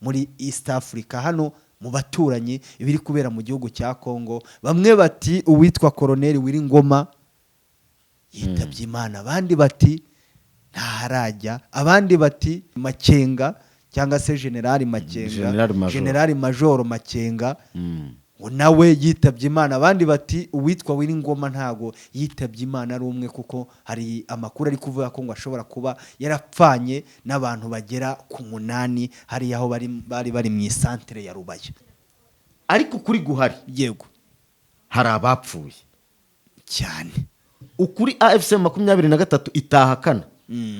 muri East Africa, hano mu baturanyi, ibiri kubera mu gihugu cya Congo. Bamwe bati uwitwa Koroneli Willy Ngoma yitabye Imana, abandi bati ntaharajya, abandi bati Makenga cyangwa se Generali Makenga, General Major. Generali Majoro Makenga ngo nawe yitabye Imana, abandi bati uwitwa Willy Ngoma ntago yitabye Imana ari umwe, kuko hari amakuru ari kuvuga ko ngo ashobora kuba yarapfanye n'abantu bagera ku 8 hariya aho bari mu isantere ya Rubaya. Ariko ukuri guhari, hari abapfuye. Cyane. Ukuri AFC 23 itahakana,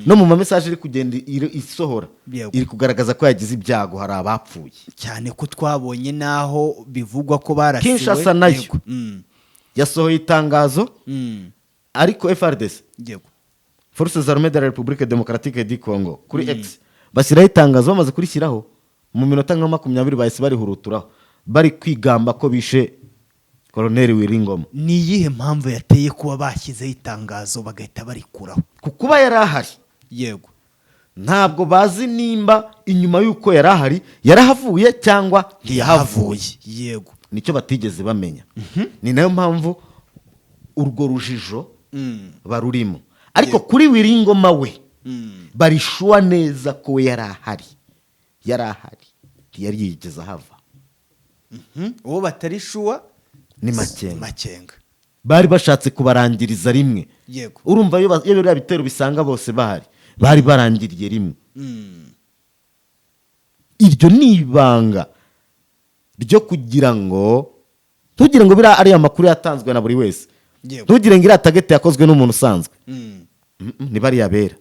no mu ma message iri kugenda isohora, iri kugaragaza ko yagize ibyago, hari abapfuye. Cyane ko twabonye n'aho bivugwa ko barasiwe. Kinshasa nayo yasohoye itangazo, ariko FARDC, Forces Armées de la République Démocratique du Congo, kuri X bashyiraho itangazo. Bamaze kurishyiraho mu minota nka 20 bahise barihuruturaho, bari kwigamba ko bishe Koroneli Willy Ngoma. Ni iyihe mpamvu yateye kuba bashyizeho itangazo bagahita barikuraho? Ku kuba yari ahari, ntabwo bazi nimba inyuma y'uko yari ahari yarahavuye cyangwa ntiyahavuye. Nicyo batigeze bamenya, ni nayo mpamvu urwo rujijo barurimo. Ariko kuri Willy Ngoma we bari sure neza ko we yari ahari, yari ahari, ntiyari yigeze ahava. Uwo batari sure ni Makenga. Makenga. Bari bashatse kubarangiriza rimwe. Urumva iyo biriya bitero bisanga bose bahari, bari barangiriye rimwe. Iryo ni ibanga ryo kugira ngo ntugire ngo biriya ariya makuru yatanzwe na buri wese, ntugire ngo iriya target yakozwe n'umuntu usanzwe. Ni bariya bera.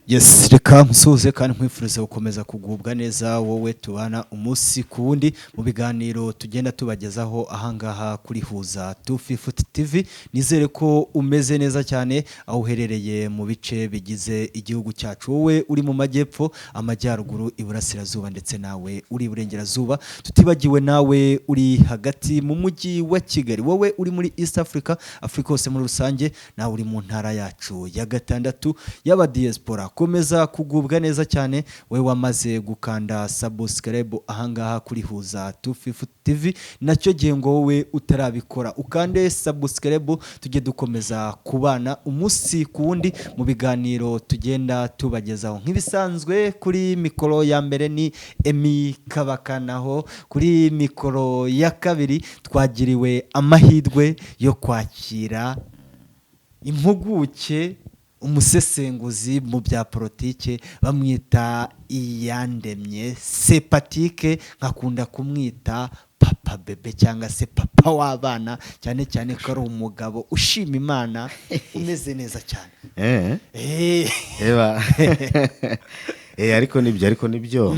Yes, reka nkusuhuze kandi nkwifurize gukomeza kugubwa neza, wowe tubana umunsi ku wundi mu biganiro tugenda tubagezaho ahangaha kuri Huza 250 TV. Nizere ko umeze neza cyane aho uherereye mu bice bigize igihugu cyacu, wowe uri mu majyepfo, amajyaruguru, iburasirazuba, ndetse nawe uri iburengerazuba, tutibagiwe nawe uri hagati mu mujyi wa Kigali, wowe uri muri East Africa, Afurika hose muri rusange, nawe uri mu ntara yacu ya gatandatu y'aba diaspora. Komeza kugubwa neza cyane, we wamaze gukanda subscribe ahangaha kuri Huza 250 TV. Nacyo gihe ngo wowe utarabikora ukande subscribe, tujye dukomeza kubana umunsi ku wundi mu biganiro tugenda tubagezaho. Nk'ibisanzwe, kuri mikoro ya mbere ni Emi Kabakanaho, kuri mikoro ya kabiri twagiriwe amahirwe yo kwakira impuguke, umusesenguzi mu bya politike, bamwita Iyandemye Sepatike, nkakunda kumwita Papa Bebe cyangwa se papa w'abana, cyane cyane ko ari umugabo ushima Imana, umeze neza cyane. Eba. Ariko nibyo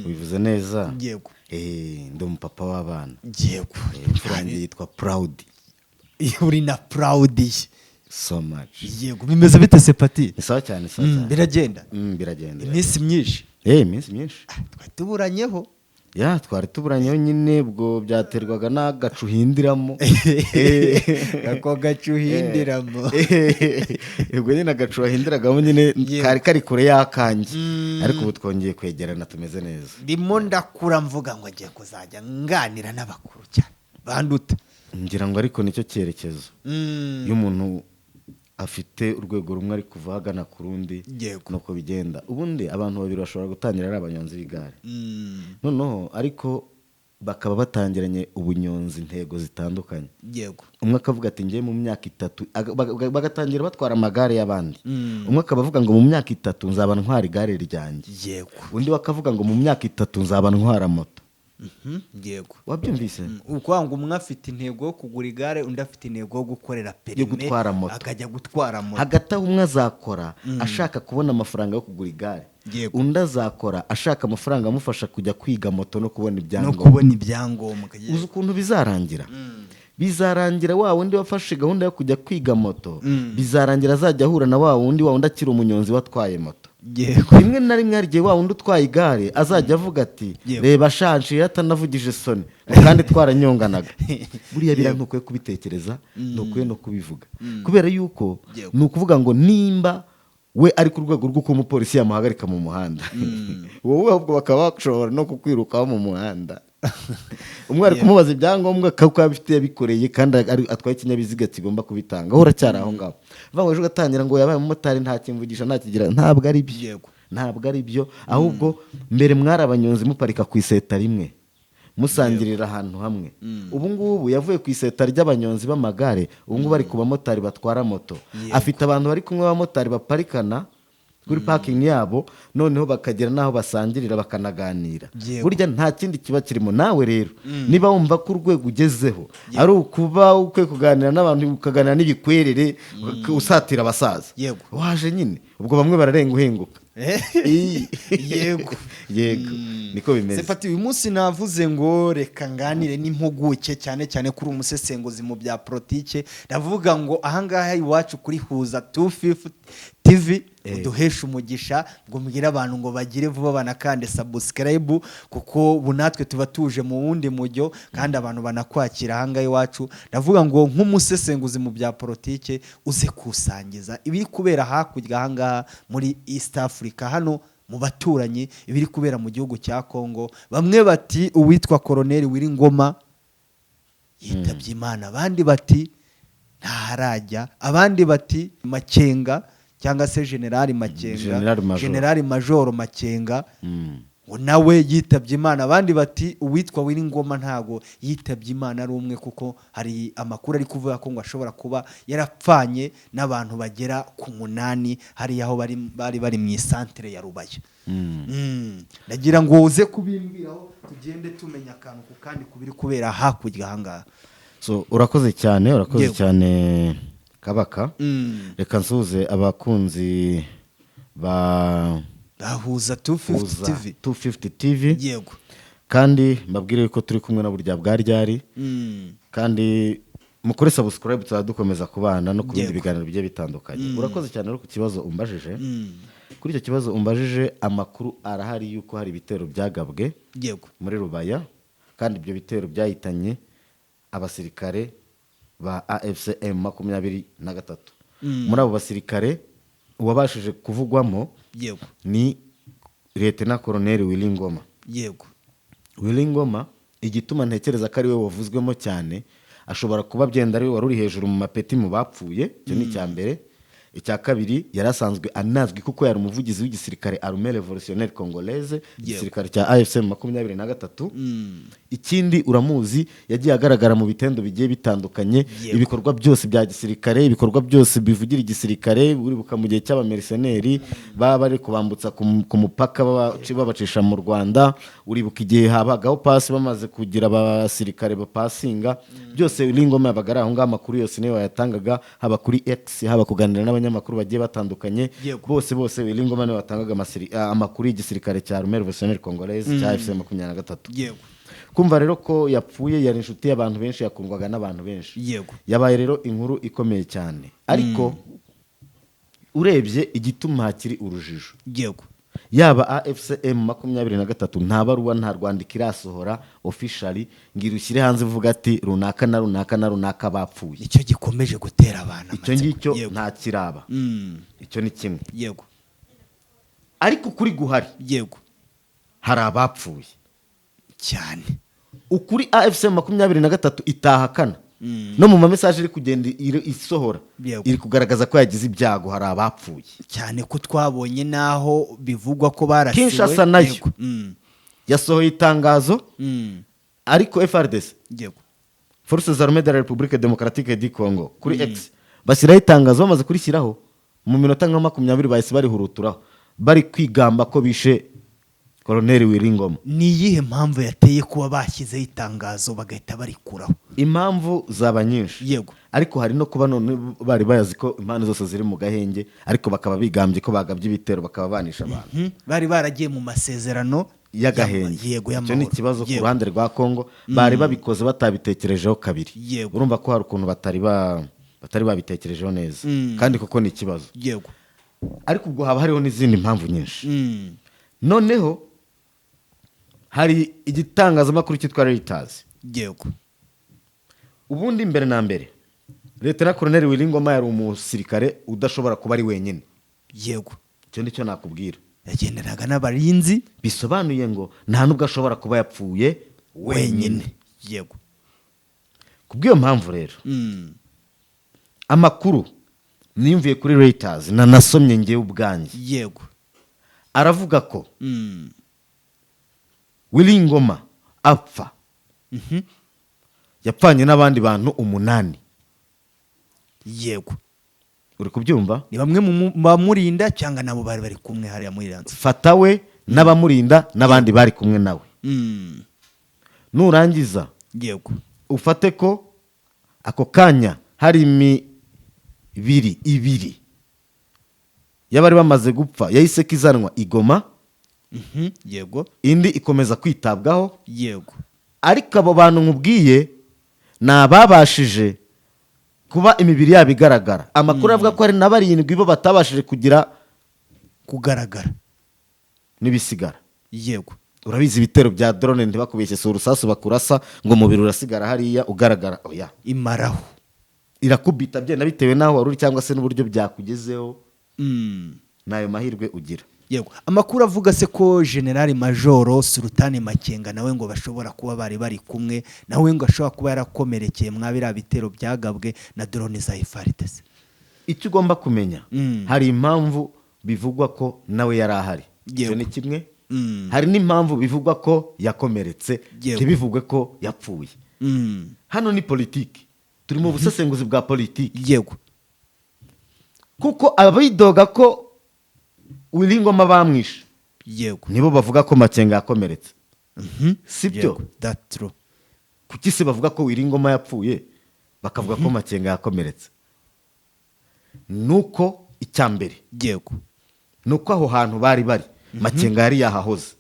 bivuze neza. Ndi umupapa w'abana. Imfura yanjye yitwa Proud. Uri na proud ye. So much. Yego, bimeze bite, Sepati? Ni sawa cyane, sawa cyane. Biragenda? Biragenda. Iminsi myinshi. Iminsi myinshi. Twari tuburanyeho. Ya, twari tuburanyeho nyine, ubwo byaterwaga n'agacu uhindiramo. Ako gacu uhindiramo. Ubwo nyine agacu wahindiragamo nyine kari kari kure y'akanjye, ariko ubu twongeye kwegerana, tumeze neza. Ndimo ndakura mvuga ngo ngiye kuzajya nganira n'abakuru cyane banduta. Ngira ngo ariko nicyo cyerekezo, iyo umuntu afite urwego rumwe ari kuva agana ku rundi, nuko bigenda. Ubundi abantu babiri bashobora gutangira ari abanyonzi b'igare, noneho ariko bakaba batangiranye ubunyonzi intego zitandukanye. Umwe akavuga ati ngiye mu myaka 3, bagatangira batwara amagare y'abandi. Umwe akaba avuga ngo mu myaka 3 nzaba ntwara igare ryanjye, undi we akavuga ngo mu myaka 3 nzaba ntwara moto. Wabyumvise? Ukuvuga ngo umwe afite intego yo kugura igare, undi afite intego yo gukorera permis, gutwara moto. Akajya gutwara moto. Hagati aho umwe azakora ashaka kubona amafaranga yo kugura igare, undi azakora ashaka amafaranga amufasha kujya kwiga moto no kubona no ibyangombwa. Kubona ibyangombwa. Uzi ukuntu bizarangira? Bizarangira wa wundi wafashe gahunda yo kujya kwiga moto, bizarangira azajya ahura na wa wundi akiri umunyonzi watwaye moto. Yego. Rimwe na rimwe hari igihe wa wundi utwaye igare azajya avuga ati: "Reba shanshi atanavugije soni ngo kandi twaranyonganaga." Buriya biriya ntukwiye kubitekereza, ntukwiye no kubivuga, kubera yuko ni ukuvuga ngo nimba we ari ku rwego rw'uko umupolisi yamuhagarika mu muhanda, wowe ahubwo bakaba bashobora no kukwirukaho mu muhanda. Umwe ari kumubaza ibyangombwa kuko abifite yabikoreye kandi atwaye ikinyabiziga kigomba kubitanga, aho uracyari aho ngaho uvuga ngo ejo ugatangira ngo yabaye umumotari, ntakimvugisha, ntakigira. Ntabwo ari byo. Ntabwo ari byo. Ahubwo mbere mwari abanyonzi, muparika ku iseta rimwe, musangirira ahantu hamwe. Ubu ngubu yavuye ku iseta ry'abanyonzi b'amagare, ubu ngubu ari ku bamotari batwara moto. Afite abantu bari kumwe, abamotari baparikana kuri parking yabo, noneho bakagera n'aho basangirira bakanaganira. Burya nta kindi kiba kirimo. Nawe rero niba wumva ko urwego ugezeho ari ukuba ukwiye kuganira n'abantu, ukaganira n'ibikwerere, usatira abasaza, waje nyine ubwo bamwe bararenga uhinguka. Yego, niko bimeze. Sefati, uyu munsi navuze ngo reka nganire n'impuguke, cyane cyane kuri umusesenguzi mu bya politike. Ndavuga ngo ahangaha iwacu kuri Huza 250 TV uduheshe umugisha, ngo mbwire abantu ngo bagire vuba banakande subscribe, kuko ubu natwe tuba tuje mu wundi mujyo kandi abantu banakwakira ahangaha iwacu. Ndavuga ngo nk'umusesenguzi mu bya politike uze kusangiza ibiri kubera hakurya ahangaha muri East Africa, hano mu baturanyi, ibiri kubera mu gihugu cya Congo. Bamwe bati uwitwa Koroneri Ngoma yitabye Imana, abandi bati ntaharajya, abandi bati Makenga cyangwa se Generali Makenga, General Major. Generali Majoro Makenga, ngo nawe yitabye Imana, abandi bati uwitwa Ngoma ntago yitabye Imana ari umwe, kuko hari amakuru ari kuvuga ko ngo ashobora kuba yarapfanye n'abantu bagera ku 8 hariya aho bari mu isantere ya Rubaya. Ndagira ngo uze kubimbwiraho, tugende tumenya akantu ku kandi ku biri kubera hakurya ahangaha. So, urakoze cyane, urakoze cyane, Kabaka. Reka nsuhuze abakunzi ba Bahuza 250 Huza TV. 250 TV. Kandi mbabwire ko turi kumwe na burya bwa ryari. Kandi mukore subscribe, tuzajya dukomeza kubana no ku bindi biganiro bigiye bitandukanye. Urakoze cyane rero ku kibazo umbajije. Kuri icyo kibazo umbajije, amakuru arahari yuko hari ibitero byagabwe muri Rubaya, kandi ibyo bitero byahitanye abasirikare ba AFC M23. Muri abo basirikare, uwabashije kuvugwamo ni Lieutenant Colonel Willy Ngoma. Willy Ngoma, igituma ntekereza ko ari we wavuzwemo cyane, ashobora kuba byenda ari we wari uri hejuru mu mapeti mu bapfuye. Icyo ni icya mbere. Icya kabiri, yari asanzwe anazwi kuko yari umuvugizi w'igisirikare Armée Révolutionnaire Congolaise, igisirikare cya AFC 23. Ikindi, uramuzi, yagiye agaragara mu bitendo bigiye bitandukanye, ibikorwa byose bya gisirikare, ibikorwa byose bivugira igisirikare. Uribuka mu gihe cy'abamercenary baba bari kubambutsa ku mupaka, babacisha mu Rwanda. Uribuka igihe habagaho pasi, bamaze kugira abasirikare bapasinga, byose Ngoma yabaga ari aho ngaho. Amakuru yose niyo wayatangaga, haba kuri X, haba kuganira n'abanyamakuru bagiye batandukanye. Bose bose Willy Ngoma niwe watangaga amakuru y'igisirikare cya Armée Révolutionnaire Congolaise cya AFC 23. Kumva rero ko yapfuye, yari inshuti y'abantu benshi, yakundwaga n'abantu benshi. Yabaye rero inkuru ikomeye cyane, ariko urebye igituma hakiri urujijo, yaba AFC M23 nta baruwa, nta rwandiko irasohora officially ngo irushyire hanze ivuga ati runaka na runaka na runaka bapfuye. Icyo gikomeje gutera abantu Icyo amatsiko. ngicyo nta kiraba. Icyo ni kimwe. Ariko ukuri guhari, hari abapfuye. Cyane. Ukuri AFC 23 itahakana, no mu ma message iri kugenda isohora, iri kugaragaza ko yagize ibyago, hari abapfuye. Cyane ko twabonye n'aho bivugwa ko barasiwe. Kinshasa nayo yasohoye itangazo, ariko FARDC, Forces Armées de la République Démocratique du Congo, kuri X bashyiraho itangazo. Bamaze kurishyiraho, mu minota nka 20 bahise barihuruturaho, bari kwigamba ko bishe Colonel Willy Ngoma. Ni iyihe mpamvu yateye kuba bashyizeho itangazo bagahita barikuraho? Impamvu zaba nyinshi, ariko hari no kuba none bari bazi ko impande zose ziri mu gahenge, ariko bakaba bigambye ko bagabye ibitero, bakaba banisha abantu. Bari baragiye mu masezerano y'agahenge. Icyo ni y'amahoro. ikibazo ku ruhande rwa Kongo, bari babikoze batabitekerejeho kabiri. Urumva ko hari ukuntu batari babitekerejeho neza, kandi koko ni ikibazo. Ariko ubwo haba hariho n'izindi mpamvu nyinshi. Noneho hari igitangazamakuru cyitwa Reuters. Ubundi mbere na mbere, Lieutenant Colonel Willy Ngoma yari umusirikare udashobora kuba ari wenyine. Icyo nicyo nakubwira. Yagendanaga n'abarinzi. Bisobanuye ngo nta nubwo ashobora kuba yapfuye wenyine. Kubw'iyo mpamvu rero, amakuru niyumviye kuri Reuters nanasomye ngewe ubwanjye, aravuga ko Willy Ngoma apfa yapfanye n'abandi bantu 8. Uri kubyumva? Ni bamwe mu bamurinda cyangwa nabo bari bari kumwe hariya muri iriya nzu? Fata we n'abamurinda n'abandi bari kumwe nawe. Nurangiza ufate ko ako kanya hari imibiri ibiri y'abari bamaze gupfa yahise izanwa i Goma, indi ikomeza kwitabwaho. Ariko abo bantu nkubwiye ni ababashije kuba imibiri yabo igaragara. Amakuru avuga ko hari na barindwi bo batabashije kugira kugaragara n'ibisigara. Urabizi, ibitero bya drone, ntibakubeshye, si urusasu bakurasa ngo umubiri urasigara hariya ugaragara, oya. Imaraho. Irakubita byenda bitewe n'aho wari uri cyangwa se n'uburyo byakugezeho. Ni ayo mahirwe ugira. Yego, amakuru avuga se ko General Majoro Sultani Makenga nawe ngo bashobora kuba bari bari kumwe nawe, ngo ashobora kuba yarakomerekeye mwa biriya bitero byagabwe na drone za FARDC? Icyo ugomba kumenya, hari impamvu bivugwa ko nawe yari ahari. Icyo ni kimwe. Hari n'impamvu bivugwa ko yakomeretse, ntibivugwe ko yapfuye. Hano ni politiki, turi mu busesenguzi bwa politiki. Kuko abidoga ko Willy Ngoma bamwishe nibo bavuga ko Makenga yakomeretse, si byo? Yego, that's true. Kuki se bavuga ko Willy Ngoma yapfuye, bakavuga ko Makenga yakomeretse? Nuko icya mbere ni uko aho hantu bari bari Makenga yari yahahoze.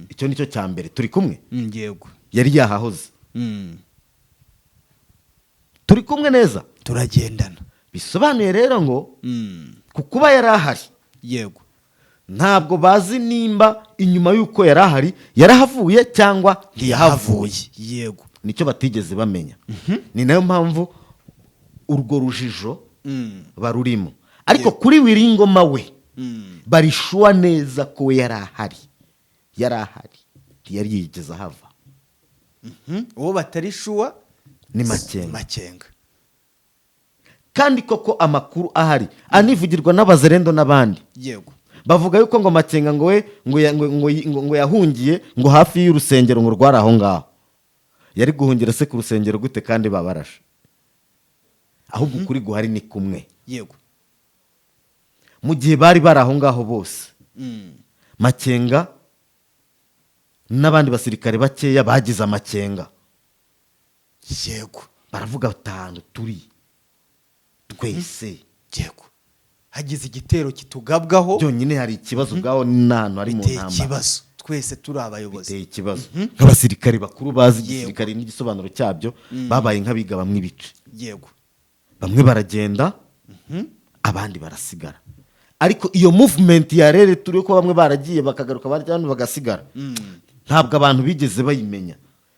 Icyo ni cyo cya mbere. Turi kumwe? Yego. Yari yahahoze. Turi kumwe neza? Turagendana. Bisobanuye rero ngo ku kuba yari ahari, ntabwo bazi nimba inyuma y'uko yari ahari yarahavuye cyangwa ntiyahavuye. Nicyo batigeze bamenya. Ni nayo mpamvu urwo rujijo barurimo. Ariko kuri Willy Ngoma we, bari sure neza ko we yari ahari, yari ahari, ntiyari yigeze ahava. Uwo batari sure ni Makenga. Makenga. Kandi koko amakuru ahari anivugirwa n'abazerendo n'abandi, bavuga yuko ngo Makenga ngo we ngo ya- ngo- ngo ngo- ngo yahungiye ngo hafi y'urusengero ngo rwari aho ngaho. Yari guhungira se ku rusengero gute kandi babarashe? Ahubwo ukuri guhari ni kumwe. Mu gihe bari bari aho ngaho bose, Makenga n'abandi basirikare bakeya bagize amakenga, baravuga batanu turi twese, Hagize igitero kitugabwaho, byonyine hari ikibazo ubwaho n'ahantu hari mu biteye ntambara. ikibazo, twese turi abayobozi. Biteye ikibazo. Nk'abasirikare bakuru bazi igisirikare n'igisobanuro cyabyo, babaye nk'abiga bamwe ibice. Bamwe baragenda, abandi barasigara. Ariko iyo movement ya rere turi ko bamwe baragiye bakagaruka, abandi bagasigara, ntabwo abantu bigeze bayimenya.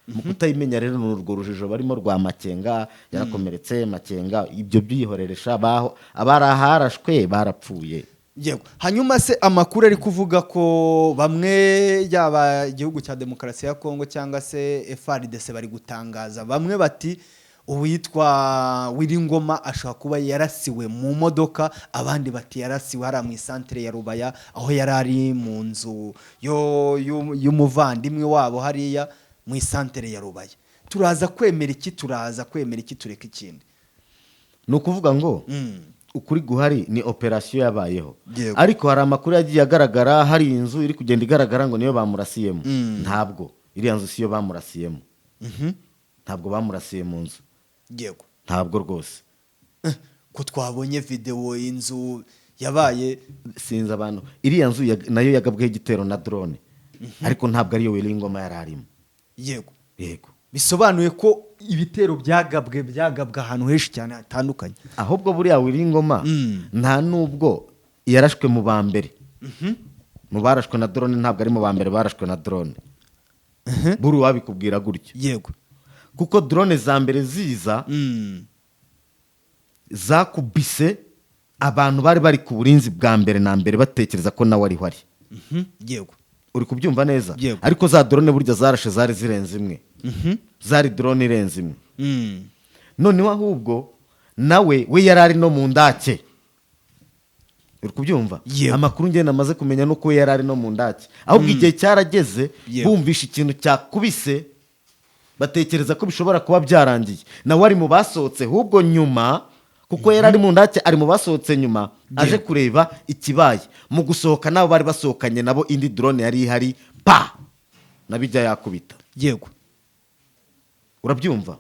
Mu kutayimenya rero ni urwo rujijo barimo rwa Makenga yarakomeretse, Makenga ibyo byihoreresha baho abari aharashwe barapfuye. Yego, hanyuma se amakuru ari kuvuga ko bamwe, yaba igihugu cya Demokarasi ya Kongo cyangwa se FARDC, bari gutangaza bamwe bati uwitwa Willy Ngoma ashobora kuba yarasiwe mu modoka, abandi bati yarasiwe hariya mu isantere ya Rubaya aho yari ari mu nzu y'umuvandimwe wabo hariya mu isantere ya Rubaya. Turaza kwemera iki? Turaza kwemera iki, tureka ikindi? Ni ukuvuga ngo ukuri guhari ni operasiyo yabayeho. Ariko hari amakuru yagiye agaragara, hari inzu iri kugenda igaragara ngo niyo bamurasiyemo. Ntabwo iriya nzu siyo bamurasiyemo. Ntabwo bamurasiye mu nzu. Ntabwo rwose. Ko twabonye videwo inzu yabaye? Sinzi abantu, iriya nzu nayo yagabweho igitero na drone, ariko ntabwo ariyo Willy Ngoma yari arimo. Yego. Bisobanuye ko ibitero byagabwe ahantu henshi cyane hatandukanye. Ahubwo buriya Willy Ngoma, nta nubwo Yarashwe mu ba mbere mu barashwe na drone. Ntabwo ari mu ba mbere barashwe na drone, buri wabikubwira gutyo, kuko drone za mbere ziza zakubise abantu bari bari ku burinzi bwa mbere na mbere, batekereza ko nawe ariho ari. Uri kubyumva neza? Yego. Ariko za drone burya zarashe zari zirenze imwe, zari drone irenze imwe. Noneho ahubwo nawe we yari ari no mu ndake, uri kubyumva? Yego. Amakuru ngenda namaze kumenya nuko we yari ari no mu ndake, ahubwo igihe cyarageze bumvisha ikintu cyakubise, batekereza ko bishobora kuba byarangiye, nawe ari mu basohotse. Ahubwo nyuma, kuko yari ari mu ndake, ari mu basohotse nyuma aje kureba ikibaye. Mu gusohoka nabo bari basohokanye nabo, indi drone yari ihari pa nabijya yakubita. Urabyumva?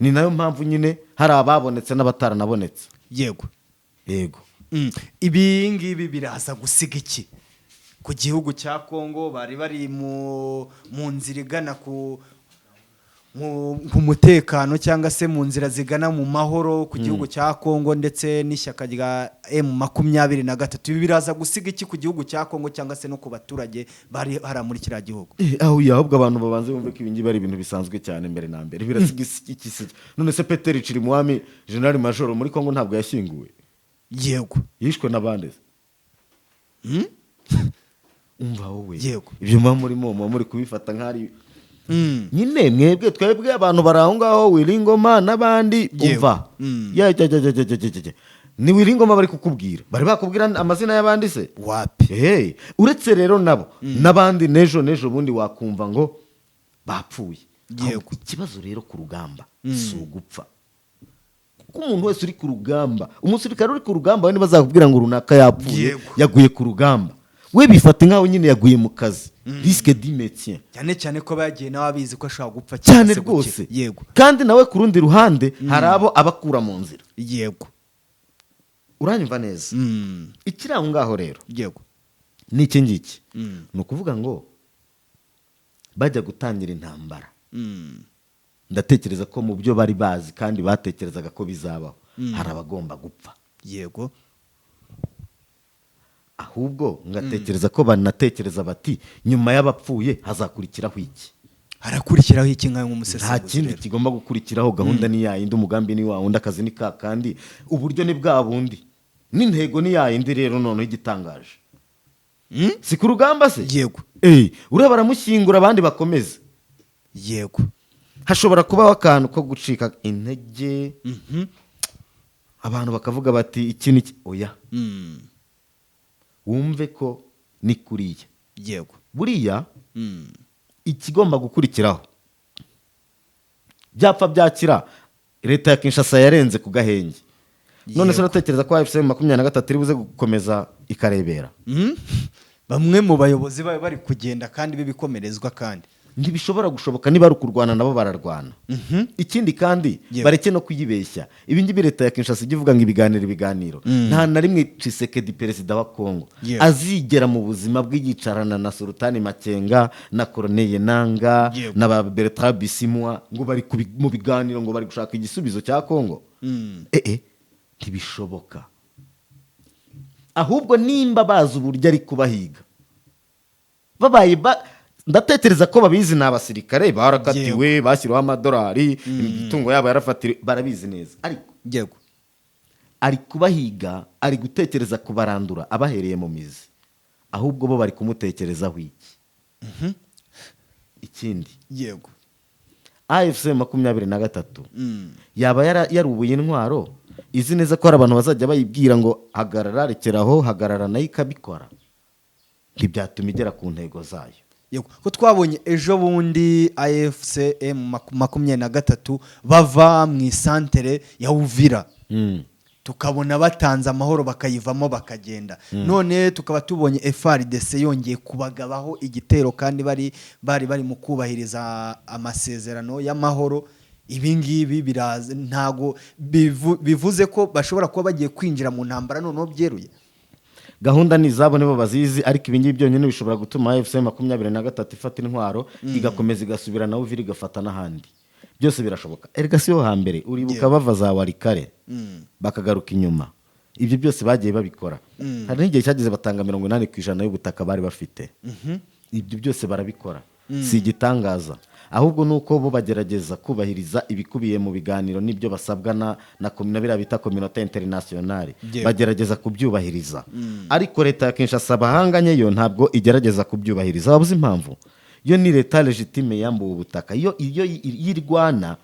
Ni nayo mpamvu nyine hari ababonetse n'abataranabonetse. Yego. Ibi ngibi biraza gusiga iki ku gihugu cya Kongo? Bari bari mu nzira igana ku mutekano cyangwa se mu nzira zigana mu mahoro ku gihugu cya Kongo ndetse n'ishyaka rya M23. Ibi biraza gusiga iki ku gihugu cya Kongo cyangwa se no ku baturage bari hariya muri kiriya gihugu? Aho ya, ahubwo abantu babanze bumve ko ibi ngibi ari ibintu bisanzwe cyane. Mbere na mbere birasiga iki se? None se Peter Cirimwami, General Major muri Kongo, ntabwo yashyinguwe? Yego. Yishwe n'abandi se? Umva wowe, ibyo muba murimo, muba muri kubifata nk'ari nyine mwebwe, twebwe abantu bari aho ngaho, Wiringoma n'abandi. Umva, ya, ya, ya, ya, ya, ya, ya, ya. Ni Wiringoma bari kukubwira, bari bakubwira amazina y'abandi se? Wapi. Hey, uretse rero nabo n'abandi, n'ejo n'ejo bundi wakumva ngo bapfuye. Ahubwo ikibazo rero ku rugamba si ugupfa, kuko umuntu wese uri ku rugamba, umusirikare uri ku rugamba, we ntibazakubwira ngo runaka yapfuye, yaguye ku rugamba. We bifata nkaho nyine yaguye mu kazi, risque du métier. Cyane cyane ko bagiye nawe abizi ko ashobora gupfa cyangwa Cyane se gukira. rwose. Kandi nawe ku rundi ruhande hari abo abakura mu nzira. Uranyumva neza? Ikiri aho ngaho rero ni iki ngiki: ni ukuvuga ngo bajya gutangira intambara, ndatekereza ko mu byo bari bazi kandi batekerezaga ko bizabaho, hari abagomba gupfa. Ahubwo ngatekereza ko banatekereza bati: nyuma y'abapfuye hazakurikiraho iki? Harakurikiraho iki nkawe Nta nk'umusesenguzi kindi rero? kigomba gukurikiraho. Gahunda ni yayindi, umugambi ni wa wundi, akazi ni ka kandi, uburyo ni bwa bundi, n'intego ni yayindi. Rero noneho igitangaje, si ku rugamba se? Yego. Uriya baramushyingura, abandi bakomeze. Hashobora kubaho akantu ko gucika intege, abantu bakavuga bati iki ni iki. Oya, wumve ko ni kuriya. Buriya ikigomba gukurikiraho, byapfa byakira, leta ya Kinshasa yarenze ku gahenge. None se uratekereza ko AFC 23 iri buze gukomeza ikarebera? Bamwe mu bayobozi bayo bari kugenda kandi b'ibikomerezwa kandi. Ntibishobora gushoboka. Niba ari ukurwana nabo bararwana. Ikindi kandi, bareke no kuyibeshya. Ibi ngibi leta ya Kinshasa ijya ivuga ngo ibiganiro, ibiganiro, nta na rimwe Tshisekedi, perezida wa Kongo, azigera mu buzima bwe yicarana na Sultani Makenga na Corneille Nanga na ba Bertrand Bisimwa ngo bari mu biganiro, ngo bari gushaka igisubizo cya Kongo. Ntibishoboka. Ahubwo nimba bazi uburyo ari kubahiga, babaye ndatekereza ko babizi, ni abasirikare barakatiwe, bashyiriweho amadolari, imitungo yabo yarafatiriwe, barabizi neza. Ariko ari kubahiga, ari gutekereza kubarandura abahereye mu mizi. Ahubwo bo bari kumutekerezaho iki? Ikindi, AFC 23 yaba yarubuye intwaro, izi neza ko hari abantu bazajya bayibwira ngo hagarara, rekeraho, hagarara, nayo ikabikora. Ntibyatuma igera ku ntego zayo. Yego, ko twabonye ejo bundi AFC M 23 bava mu isantere ya Uvira, tukabona batanze amahoro, bakayivamo bakagenda, none tukaba tubonye FARDC yongeye kubagabaho igitero kandi bari mu kubahiriza amasezerano y'amahoro. Ibi ngibi biraza, ntago bivuze ko bashobora kuba bagiye kwinjira mu ntambara noneho byeruye? Gahunda ni izabo, nibo bazizi. Ariko ibi ngibi byonyine bishobora gutuma AFC 23 ifata intwaro, igakomeza igasubira na Uvira, igafata n'ahandi. Byose birashoboka. Erega si ho hambere, uribuka bava za Warikare bakagaruka inyuma. Ibyo byose bagiye babikora. Hari n'igihe cyageze batanga 80% y'ubutaka bari bafite. Ibyo byose barabikora, si igitangaza. Ahubwo ni uko bo bagerageza kubahiriza ibikubiye mu biganiro n'ibyo basabwa na biriya bita communauté internationale. Bagerageza kubyubahiriza, ariko leta ya Kinshasa bahanganye yo ntabwo igerageza kubyubahiriza. Waba uzi impamvu? Yo ni leta légitime yambuwe ubutaka. Iyo irwana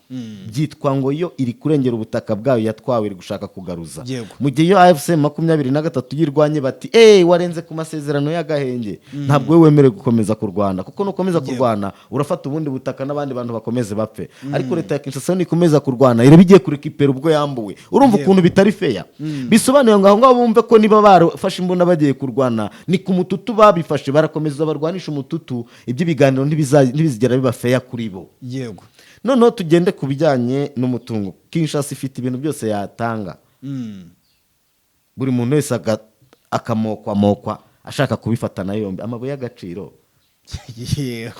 byitwa ngo yo iri kurengera ubutaka bwayo yatwawe, iri gushaka kugaruza. Mu gihe iyo AFC 23 yirwanye bati: "Eee, warenze ku masezerano y'agahenge, ntabwo wowe wemerewe gukomeza kurwana, kuko nukomeza kurwana urafata ubundi butaka n'abandi bantu bakomeze bapfe." Ariko leta ya Kinshasa yo nikomeza kurwana iraba igiye kurekipera ubwo yambuwe. Urumva ukuntu bitari feya? Bisobanuye ngo aho ngaho bumve ko niba barafashe imbunda bagiye kurwana, ni ku mututu babifashe, barakomeza barwanisha umututu. Iby'ibiganiro ntibizigera biba feya kuri bo. Noneho tugende ku bijyanye n'umutungo. Kinshasa ifite ibintu byose yatanga, buri muntu wese akamokwamokwa ashaka kubifatana yombi. Amabuye y'agaciro,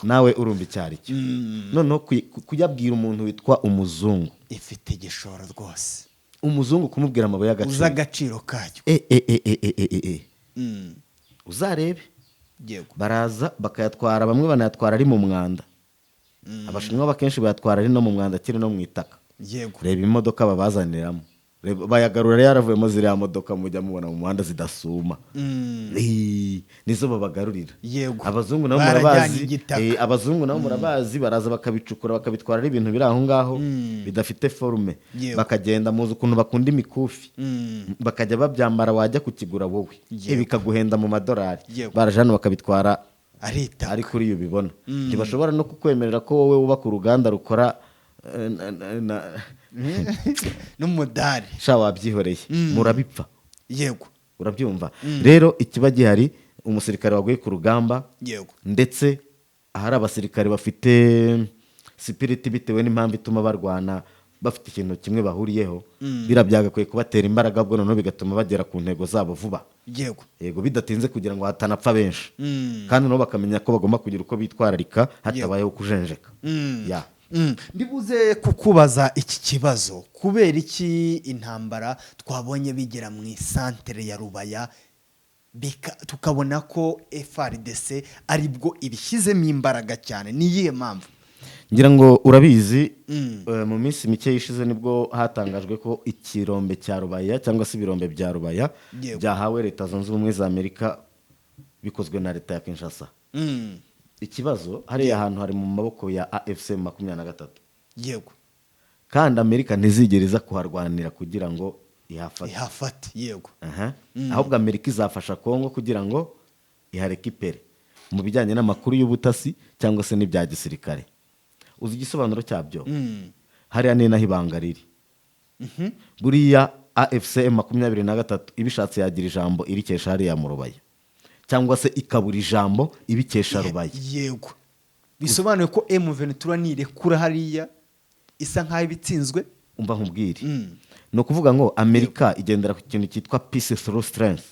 nawe urumva icyo ari cyo. Noneho kuyabwira umuntu witwa umuzungu, Ifite igishoro rwose. Umuzungu kumubwira amabuye Uzi y'agaciro, agaciro kayo. e e e e e e e e Uzarebe, baraza bakayatwara, bamwe banayatwara ari mu mwanda. Abashinwa akenshi bayatwara ari no mu mwanda, akiri no mu itaka. Reba imodoka babazaniramo. Reba, bayagarura yaravuyemo ziriya modoka mujya mubona mu muhanda zidasuma. Nizo babagarurira. Abazungu nabo Barajyanye murabazi. igitaka. Abazungu nabo murabazi, baraza bakabicukura, bakabitwara ari ibintu biri aho ngaho bidafite forme. Bakagenda, muzi ukuntu bakunda imikufi, bakajya babyambara, wajya kukigura wowe bikaguhenda mu madolari. Baraje hano bakabitwara Ari itaka. Ari kuri iyo ubibona, ntibashobora no kukwemerera ko wowe wubaka uruganda rukora N'umudari. Sha, wabyihoreye, murabipfa. Urabyumva rero, ikiba gihari, umusirikare waguye ku rugamba, ndetse ahari abasirikare bafite spirit bitewe n'impamvu ituma barwana, bafite ikintu kimwe bahuriyeho, biriya byagakwiye kubatera imbaraga, ubwo noneho bigatuma bagera ku ntego zabo vuba. Yego, bidatinze, kugira ngo hatanapfa benshi, kandi nabo bakamenya ko bagomba kugira uko bitwararika hatabayeho kujenjeka. Ya. Ndibuze kukubaza iki kibazo: kubera iki intambara twabonye bigera mu isantere ya Rubaya, tukabona ko FARDC aribwo ibishyizemo imbaraga cyane? Ni iyihe mpamvu? Ngira ngo urabizi, mu minsi mike ishize nibwo hatangajwe ko ikirombe cya Rubaya, cyangwa se ibirombe bya Rubaya, byahawe Leta Zunze Ubumwe za Amerika, bikozwe na leta ya Kinshasa. Ikibazo, hariya hantu hari mu maboko ya AFC 23, kandi Amerika ntizigera iza kuharwanira kugira ngo ihafate. Ihafate, yego. Aha. Ahubwo Amerika izafasha Kongo kugira ngo iharekipere mu bijyanye n'amakuru y'ubutasi cyangwa se n'ibya gisirikare. Uzi igisobanuro cyabyo? Hariya ni naho ibanga riri. Buriya AFC 23 ibishatse yagira ijambo irikesha hariya mu Rubaya, cyangwa se ikabura ijambo ibikesha Rubaya. Yego, bisobanuye ko M23 nirekura hariya isa nk'aho ibitsinzwe. Umva nkubwire, ni ukuvuga ngo Amerika igendera ku kintu cyitwa peace through strength.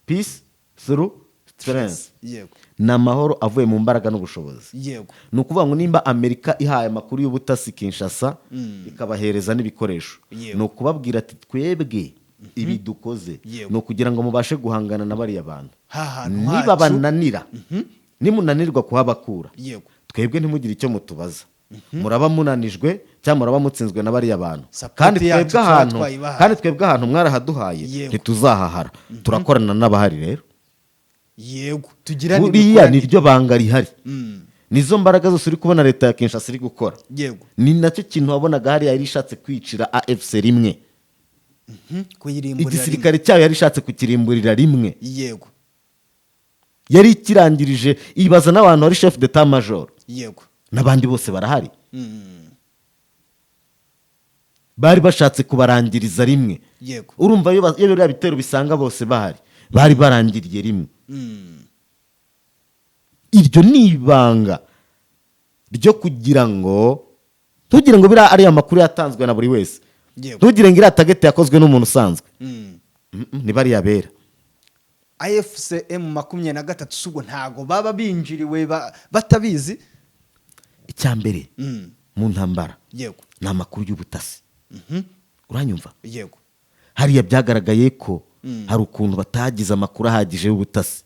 Peace through strength. Ni amahoro avuye mu mbaraga n'ubushobozi. Ni ukuvuga ngo nimba Amerika ihaye amakuru y'ubutasi Kinshasa, ikabahereza n'ibikoresho, ni ukubabwira ati: "Twebwe ibi dukoze ni ukugira ngo mubashe guhangana na bariya bantu. Ha hantu Niba hacu. bananira, nimunanirwa kuhabakura, twebwe ntimugire icyo mutubaza, muraba munanijwe cyangwa muraba mutsinzwe na bariya bantu." Support Kandi yacu twebwe tuba ahantu twayibahaye. Kandi twebwe ahantu mwarahaduhaye, ntituzahahara, turakorana n'abahari rero. Yego, tugirane Buriya imikoranire. niryo banga rihari, nizo mbaraga zose uri kubona leta ya Kinshasa iri gukora. Ni nacyo kintu wabonaga hariya yari ishatse kwicira AFC rimwe. Kuyirimburira rimwe. Igisirikare cyayo yari ishatse kukirimburira rimwe. Yari ikirangirije. Ibaza n'abantu wari chef d'état major n'abandi bose barahari, bari bashatse kubarangiriza rimwe. Urumva iyo biriya bitero bisanga bose bahari, bari barangiriye rimwe. Iryo ni ibanga ryo kugira ngo ntugire ngo biriya ariya makuru yatanzwe na buri wese. Ntugire ngo iriya target yakozwe n'umuntu usanzwe. Ni bariya bera. AFC M23 si ubwo ntago baba binjiriwe batabizi? Icya mbere mu ntambara ni amakuru y'ubutasi. Uranyumva? Yego. Hariya byagaragaye ko hari ukuntu batagize amakuru ahagije y'ubutasi,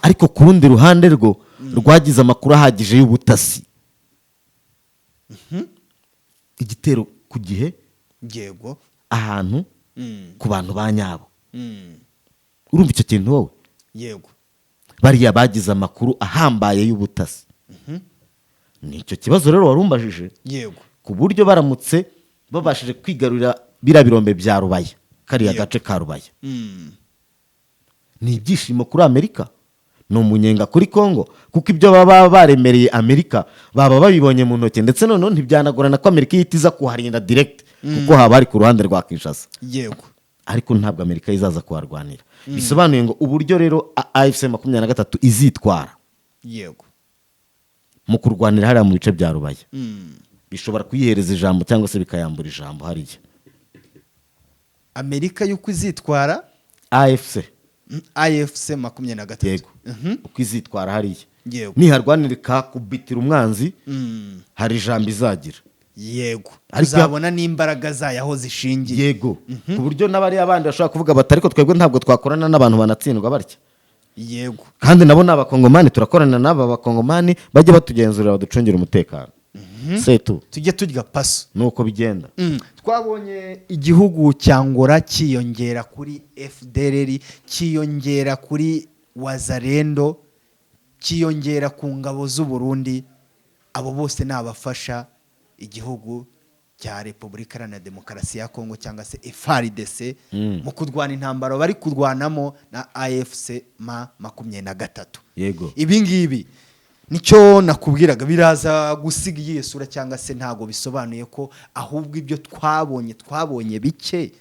ariko ku rundi ruhande rwo rwagize amakuru ahagije y'ubutasi, igitero ku gihe, ahantu, ku bantu ba nyabo. Urumva icyo kintu wowe? Yego. Bariya bagize amakuru ahambaye y'ubutasi. Ni icyo kibazo rero warumbajije, ku buryo baramutse babashije kwigarurira biriya birombe bya Rubaya, kariya gace ka Rubaya, ni ibyishimo kuri Amerika, ni umunyenga kuri Kongo, kuko ibyo baba baremereye Amerika baba babibonye mu ntoki. Ndetse noneho ntibyanagorana ko Amerika ihita iza kuharinda direct, kuko haba hari ku ruhande rwa Kinshasa. Ariko ntabwo Amerika izaza kuharwanira. Bisobanuye ngo uburyo rero AFC 23 izitwara mu kurwanira hariya mu bice bya Rubaya bishobora kuyihereza ijambo cyangwa se bikayambura ijambo hariya. Amerika y'uko izitwara? AFC. AFC 23. Yego, uko izitwara hariya, niharwanira ikakubitira umwanzi, hari ijambo izagira. Ariko Uzabona n'imbaraga zayo aho zishingiye. Yego, ku buryo n'abariya bandi bashobora kuvuga bati: "Ariko twebwe ntabwo twakorana n'abantu banatsindwa batya." Kandi nabo ni Abakongomani, turakorana n'aba Bakongomani, bajye batugenzurira, baducungira umutekano setu. Tujye turya paso. Nuko bigenda. Twabonye igihugu cya Angola cyiyongera kuri FDLR, cyiyongera kuri Wazalendo, cyiyongera ku ngabo z'u Burundi. Abo bose ni abafasha igihugu cya Repubulika Iharanira Demokarasi ya Kongo cyangwa se FARDC mu kurwana intambara bari kurwanamo na AFC M 23. Ibi ngibi nicyo nakubwiraga, biraza gusiga iyihe sura, cyangwa se ntabwo bisobanuye ko ahubwo ibyo twabonye bike,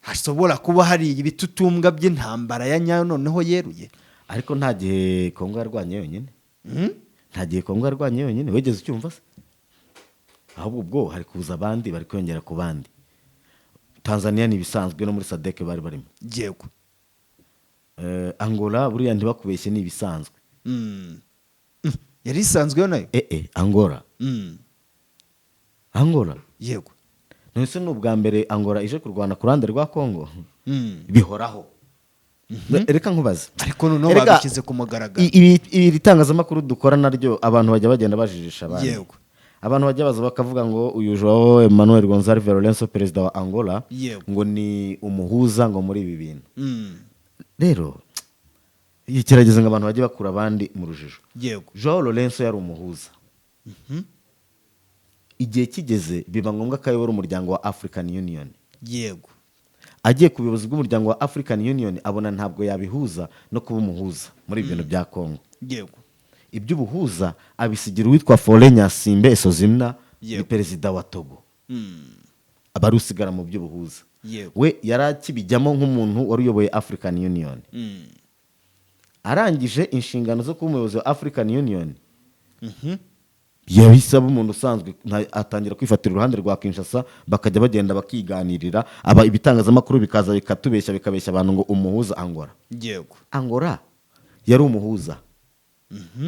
hashobora kuba hari ibitutumbwa by'intambara ya nyayo noneho yeruye? Ariko nta gihe Kongo yarwanye yonyine. Nta gihe Kongo yarwanye yonyine wigeze ucyumva se? Ahubwo ubwo hari kuza abandi, bari kwiyongera ku bandi. Tanzania ni ibisanzwe, no muri SADC bari barimo. Angola buriya ntibakubeshye, ni ibisanzwe. Yari isanzweyo nayo? Angola. Angola. None ni ubwa mbere Angola ije kurwana ku ruhande rwa Kongo? Bihoraho. Reka nkubaze. Ariko noneho Erega, babishyize ku mugaragaro. Iri tangazamakuru dukora naryo, abantu bajya bagenda bajijisha abandi. Abantu bajya baza bakavuga ngo uyu Joao Emmanuel Gonzalez Lorenzo, perezida wa Angola, ngo ni umuhuza ngo muri ibi bintu. Rero kirageze ngo abantu bajye bakura abandi mu rujijo. Joao Lorenzo yari umuhuza. Igihe kigeze biba ngombwa ko ayobora umuryango wa African Union. Agiye ku buyobozi bw'umuryango wa African Union, abona ntabwo yabihuza no kuba umuhuza muri ibyo bintu bya Congo. Iby'ubuhuza abisigira uwitwa Faure Gnassingbé Essozimna, ni perezida wa Togo, aba ari usigara mu by'ubuhuza. We yari akibijyamo nk'umuntu wari uyoboye African Union. Arangije inshingano zo kuba umuyobozi wa African Union, yahise aba umuntu usanzwe, atangira kwifatira uruhande rwa Kinshasa, bakajya bagenda bakiganirira. Aba ibitangazamakuru bikaza bikatubeshya, bikabeshya abantu ngo umuhuza Angola. Angola yari umuhuza,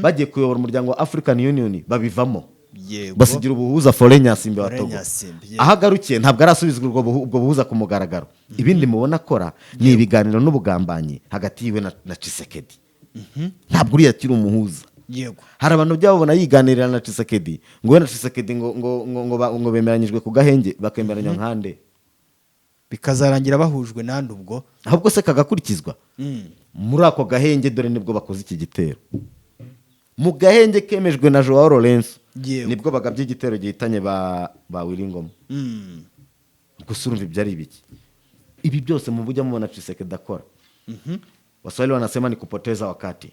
bagiye kuyobora umuryango wa African Union babivamo, basigira ubuhuza Faure Gnassingbé wa Faure Togo. Gnassingbé, yego. Aho agarukiye ntabwo arasubizwa ubwo buhuza ku mugaragaro. Ibindi mubona akora ni ibiganiro n'ubugambanyi hagati yiwe na Tshisekedi. Ntabwo uriya akiri umuhuza. Hari abantu bajya babona yiganirira na Tshisekedi, ngo we na Tshisekedi ngo bemeranyijwe ku gahenge, bakemeranya nkande? Bikazarangira bahujwe nande ubwo? Ahubwo se kagakurikizwa muri ako gahenge? Dore nibwo bakoze iki gitero mu gahenge kemejwe na Joao Lorenzo. Nibwo bagabye igitero gihitanye ba Willy Ngoma. Gusa urumva ibyo ari ibiki? Ibi byose mu bujya mubona Tshisekedi akora, Waswahili wanasema ni kupoteza wakati.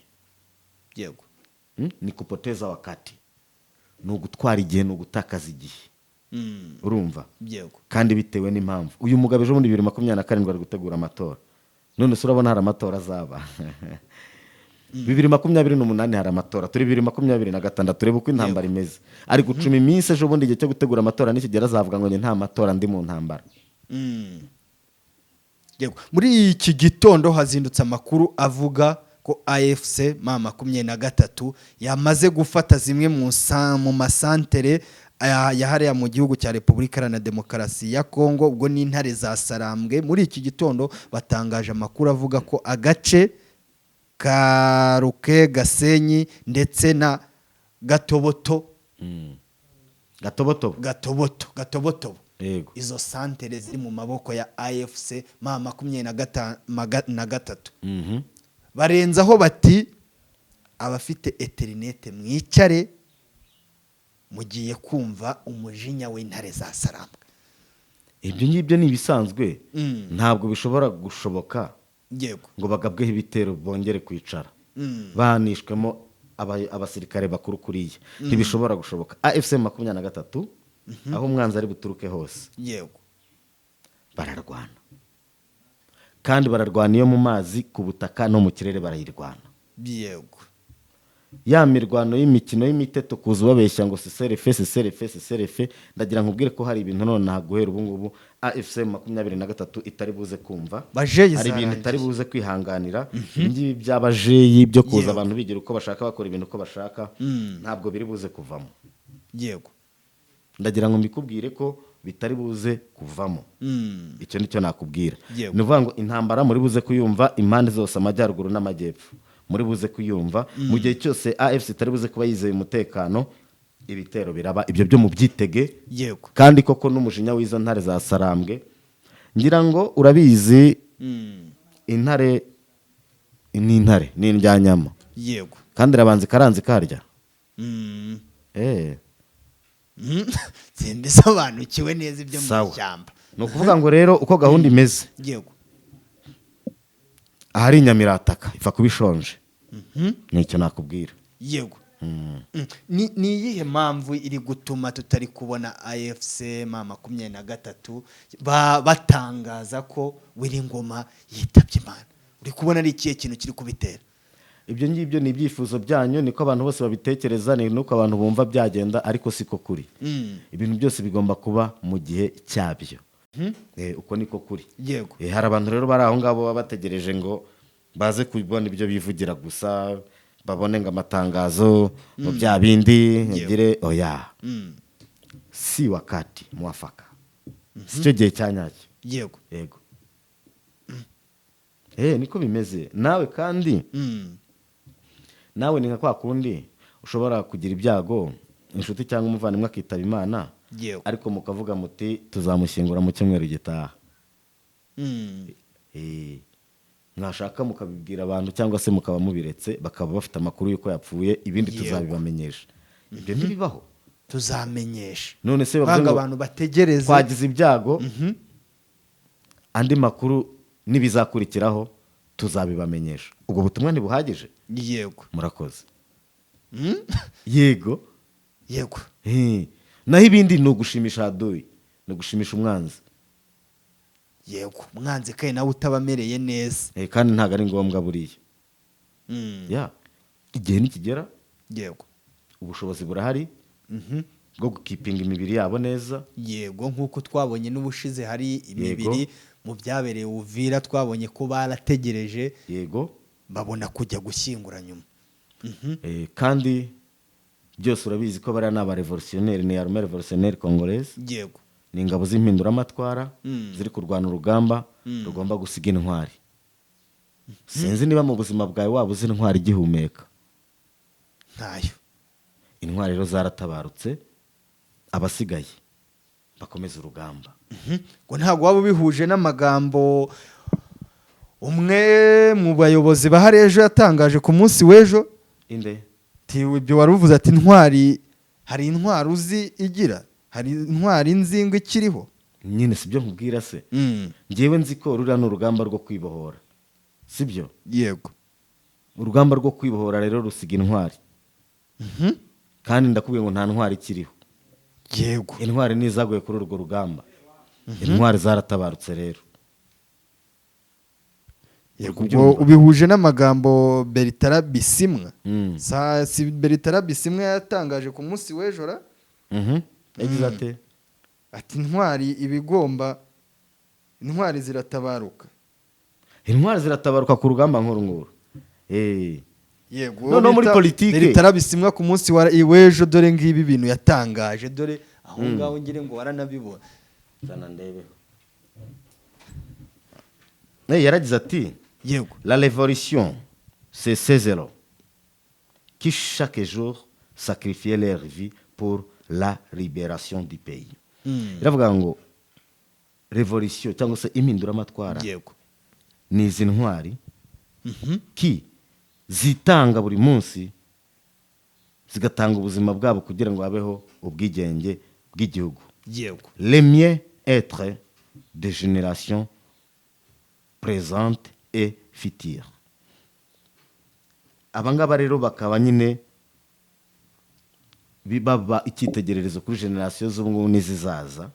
Ni kupoteza wakati, ni ugutwara igihe, ni ugutakaza igihe. Urumva? Yego. Kandi bitewe n'impamvu uyu mugabo ejo bundi 2027 ari gutegura amatora. None se urabona hari amatora azaba 2028? Hari amatora? Turi 2026. Turebe uko intambara imeze. Ari gucuma iminsi. Ejo bundi igihe cyo gutegura amatora nikigera, azavuga ngo njye nta matora, ndi mu ntambara. Yego. Muri iki gitondo hazindutse amakuru avuga ko AFC M 23 yamaze gufata zimwe mu masantere. ya hariya mu gihugu cya Repubulika Iharanira Demokarasi ya Kongo, ubwo ni intare za Sarambwe. Muri iki gitondo batangaje amakuru avuga ko agace ka Ruke, Gasenyi ndetse na Gatoboto. Gatobotobo. Gatoboto, Gatobotobo. Yego. Izo santere ziri mu maboko ya AFC M 23. Barenzaho bati: "Abafite interinete mwicare, mugiye kumva umujinya w'intare za Sarambwe." Ibyo ngibyo ni ibisanzwe. Ntabwo bishobora gushoboka ngo bagabweho ibitero bongere kwicara banishwemo abasirikare bakuru kuriya. Ntibishobora gushoboka. AFC 23, aho umwanzi ari buturuke hose, bararwana, kandi bararwana iyo mu mazi, ku butaka no mu kirere barayirwana. Ya mirwano y'imikino y'imiteto, kuza ubabeshya ngo cessez-le-feu, cessez-le-feu, cessez-le-feu, ndagira nkubwire ko hari ibintu nonaha guhera ubu ngubu AFC 23 itari buze kumva. Bajeyi Hari ibintu zarangiye. itari buze kwihanganira. Ibi ngibi by'abajeyi byo kuza abantu bigira uko bashaka, bakora ibintu uko bashaka, ntabwo biri buze kuvamo. Ndagira ngo mbikubwire ko bitari buze kuvamo. Icyo nicyo nakubwira. Ni ukuvuga ngo intambara muri buze kuyumva impande zose, amajyaruguru n'amajyepfo, muri buze kuyumva. Mu gihe cyose AFC itari buze kuba yizeye umutekano, ibitero biraba, ibyo byo mubyitege. Kandi koko n'umujinya w'izo ntare za Sarambwe, ngira ngo urabizi, intare ni intare, ni indyanyama. Kandi irabanza ikaranza ikarya. Simbisobanukiwe neza ibyo mu Sawa. ishyamba. Ni ukuvuga ngo rero uko gahunda imeze, ahari inyamirataka ipfa kuba ishonje. Nicyo nakubwira. Yego. Ni iyihe mpamvu iri gutuma tutari kubona AFC M 23 batangaza ko Willy Ngoma yitabye Imana? Uri kubona ari ikihe kintu kiri kubitera? Ibyo ngibyo ni ibyifuzo byanyu, niko abantu bose babitekereza, ni nuko abantu bumva byagenda, ariko siko kuri. Ibintu byose bigomba kuba mu gihe cyabyo. Uko niko kuri. Hari abantu rero bari aho ngaho baba bategereje ngo baze kubona ibyo bivugira gusa, babone ngo amatangazo ngo bya bindi ngire oya. Si wakati mwafaka, si cyo gihe cya nyacyo. Yego, niko bimeze. Nawe kandi, nawe ni nka kwa kundi ushobora kugira ibyago, inshuti cyangwa umuvandimwe akitaba Imana, ariko mukavuga muti: "Tuzamushyingura mu cyumweru gitaha." Mwashaka mukabibwira abantu cyangwa se mukaba mubiretse, bakaba bafite amakuru y'uko yapfuye, ibindi tuzabibamenyesha. Ibyo ntibibaho. Tuzamenyesha. None se bavuze Banga ngo abantu bategereze. twagize ibyago, andi makuru n'ibizakurikiraho tuzabibamenyesha, ubwo butumwa ntibuhagije? Yego. Murakoze. Yego. Yego. Naho ibindi ni ugushimisha haduyi, ni ugushimisha umwanzi. Yego, umwanzi kandi nawe utabamereye neza. Kandi ntabwo ari ngombwa buriya. Ya, igihe nikigera, ubushobozi burahari bwo gukipinga imibiri yabo neza. Yego, nk'uko twabonye n'ubushize hari imibiri mu byabereye Uvira, twabonye ko barategereje babona kujya gushyingura nyuma. Kandi byose urabizi ko bariya ni abarevolutionneri, ni armée révolutionnaire congolaise. Ni ingabo z'impinduramatwara ziri kurwana urugamba rugomba gusiga intwari. Sinzi niba mu buzima bwawe waba uzi intwari igihumeka. Ntayo. Intwari rero zaratabarutse, abasigaye bakomeza urugamba. Ngo ntabwo waba ubihuje n'amagambo umwe mu bayobozi bahari ejo yatangaje ku munsi w'ejo? Inde? Ati ibyo wari uvuze, ati intwari, hari intwari uzi igira, hari intwari nzingo ikiriho. Nyine si byo nkubwira se? Ngewe nzi ko ruriya ni urugamba rwo kwibohora, sibyo? Yego. Urugamba rwo kwibohora rero rusiga intwari, kandi ndakubwiye ngo nta ntwari ikiriho. Intwari ni izaguye kuri urwo rugamba, intwari zaratabarutse rero. Yego. Uri kubyumva? Ubwo ubihuje n'amagambo Bertrand Bisimwa. Si Bertrand Bisimwa yatangaje ku munsi w'ejo ra? Yagize ate? Ati intwari ibigomba, intwari ziratabaruka. Intwari ziratabaruka ku rugamba nk'uru nguru. Yego. Noneho muri politike. Bertrand Bisimwa ku munsi wa w'ejo, dore ngibi bintu yatangaje, dore aho ngaho ngire ngo waranabibona. Zana ndebeho. Yaragize ati: "La révolution, c'est ces héros qui chaque jour sacrifiaient leur vie pour la libération du pays." Iravuga ngo révolution cyangwa se impinduramatwara ni izi ntwari ki zitanga buri munsi, zigatanga ubuzima bwabo kugira ngo habeho ubwigenge bw'igihugu. Le mieux-être des générations présentes et futures. Aba ngaba rero bakaba nyine baba icyitegererezo kuri génération z'ubu ngubu n'izizaza.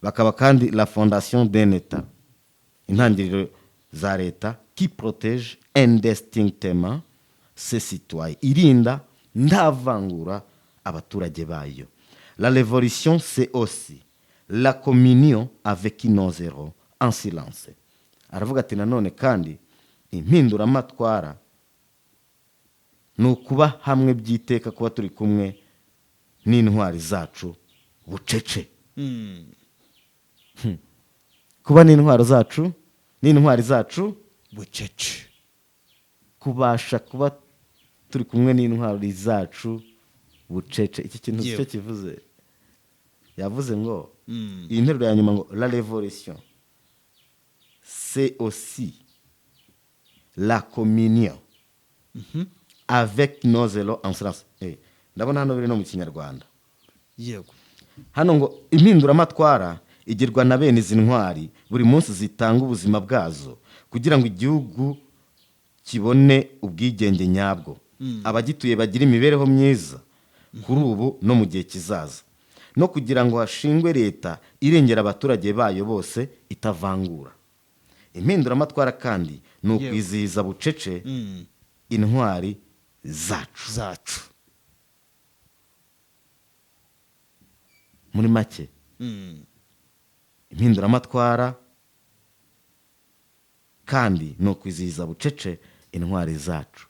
Bakaba kandi la fondation d'un état, intangiriro za leta, qui protège indistinctement ses citoyens, irinda nta vangura abaturage bayo. La révolution, c'est aussi la communion avec nos héros en silence. Aravuga ati nanone kandi impinduramatwara ni ukuba hamwe by'iteka, kuba turi kumwe n'intwari zacu bucece. Kuba n'intwaro zacu, n'intwari zacu bucece. Kubasha kuba turi kumwe n'intwari zacu bucece, iki kintu Yewe. cyo kivuze, yavuze ngo iyi nteruro ya nyuma ngo: "La révolution, c'est aussi la communion avec nos héros en silence." Ndabona hano biri no mu Kinyarwanda. Hano ngo impinduramatwara igirwa na bene izi ntwari buri munsi zitanga ubuzima bwazo kugira ngo igihugu kibone ubwigenge nyabwo, abagituye bagire imibereho myiza kuri ubu no mu gihe kizaza, no kugira ngo hashingwe leta irengera abaturage bayo bose itavangura. Impinduramatwara kandi ni ukwizihiza bucece intwari zacu. Zacu. Muri make, impinduramatwara kandi ni ukwizihiza bucece intwari zacu.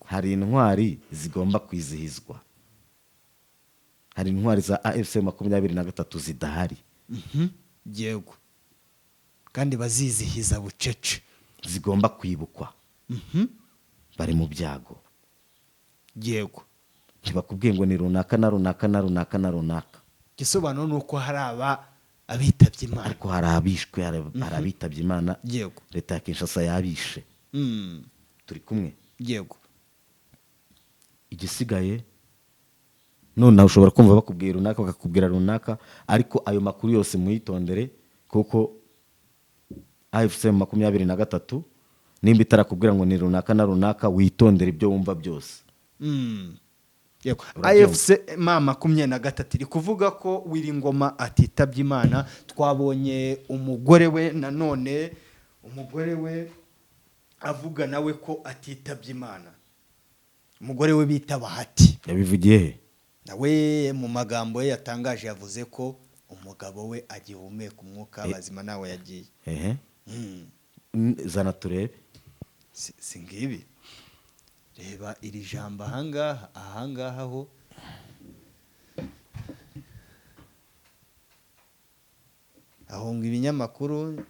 Hari intwari zigomba kwizihizwa, hari intwari za AFC 23 zidahari. Yego, kandi bazizihiza bucece. Zigomba kwibukwa, bari mu byago. Ntibakubwiye ngo ni runaka na runaka na runaka na runaka. Igisobanuro ni uko hari aba abitabye Imana. Ariko hari abishwe, hari abitabye Imana. Leta ya Kinshasa yabishe. Turi kumwe? Yego. Igisigaye nonaha ushobora kumva bakubwira runaka, bakakubwira runaka, ariko ayo makuru yose muyitondere, kuko AFC 23 nimba itarakubwira ngo ni runaka na runaka, witondere ibyo wumva byose. Yego. Urabyumva? AFC M 23 iri kuvuga ko Wiringoma atitabye Imana. Twabonye umugore we, nanone umugore we avuga nawe ko atitabye Imana, umugore we bita Bahati. Yabivugiye he? Nawe mu magambo ye yatangaje yavuze ko umugabo we agihumeka umwuka bazima, nawe yagiye. Ehe. Zana turebe. Si ngibi, reba iri jambo ahangaha ho. Ahunga ibinyamakuru.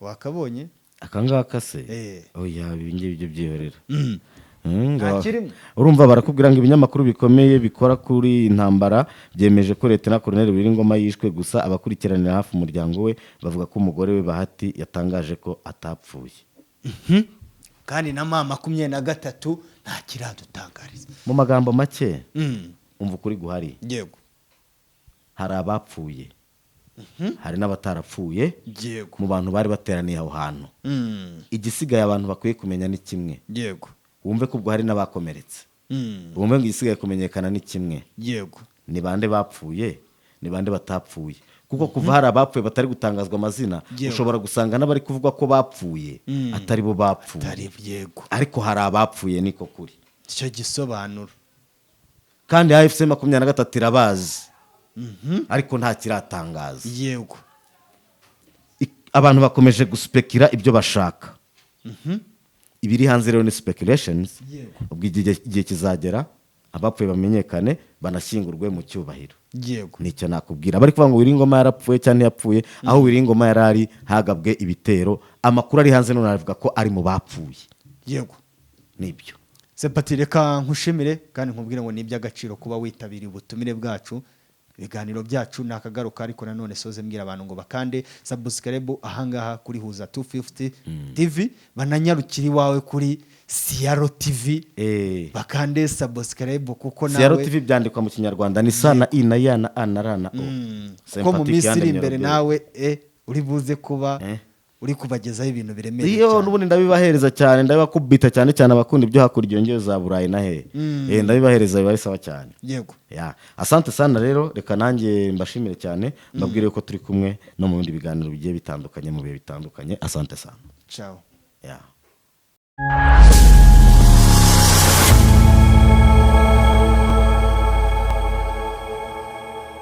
Wakabonye? Aka ngaka se? Eh. Oya, ibi ngibi byo byihorera. Nta kirimo. Urumva barakubwira ngo ibinyamakuru bikomeye bikora kuri iyi ntambara byemeje ko Leta Colonel Wiringoma yishwe, gusa abakurikiranira hafi umuryango we bavuga ko umugore we Bahati yatangaje ko atapfuye. Kandi na M 23 nta kiradutangariza. Mu magambo make, umva ukuri guhari. Hari abapfuye, hari n'abatarapfuye mu bantu bari bateraniye aho hantu. Igisigaye abantu bakwiye kumenya ni kimwe. Wumve ko ubwo hari n'abakomeretse. Wumve ngo igisigaye kumenyekana ni kimwe: ni bande bapfuye, ni bande batapfuye? Kuko kuva hari abapfuye batari gutangazwa amazina, ushobora gusanga n'abari kuvuga ko bapfuye atari bo bapfuye. Atari, yego. Ariko hari abapfuye, niko kuri. Icyo gisobanuro. Kandi AFC 23 irabazi. Ariko nta kiratangaza. Abantu bakomeje guspekira ibyo bashaka. Ibiri hanze rero ni speculations. Ubwo igihe kizagera, abapfuye bamenyekane, banashyingurwe mu cyubahiro. Nicyo nakubwira. Bari kuvuga ngo Willy Ngoma yarapfuye cyangwa ntiyapfuye. Aho Willy Ngoma yari ari hagabwe ibitero. Amakuru ari hanze none aravuga ko ari mu bapfuye. Nibyo. Sempati, reka nkushimire kandi nkubwire ngo ni iby'agaciro kuba witabiriye ubutumire bwacu. Ibiganiro byacu ni akagaruka, ariko nanone soze mbwira abantu ngo bakande subscribe ahangaha kuri Huza 250 TV, bananyarukire iwawe kuri Siyaro TV, bakande subscribe kuko Siyaro nawe TV byandikwa mu Kinyarwanda ni sa na i na ya na a na r na o. Kuko mu Sympathetic minsi iri yandemye imbere Robert. nawe uri buze kuba uri kubagezaho ibintu biremereye Iyo cyane. n'ubundi ndabibahereza cyane, ndabibakubita cyane cyane abakunda ibyo hakurya iyo za Burayi na he. Ndabibahereza, biba bisaba cyane. Ya, asante sana rero. Reka nanjye mbashimire cyane, mbabwire ko turi kumwe no mu bindi biganiro bigiye bitandukanye, mu bihe bitandukanye. Asante sana. Ciao. Ya.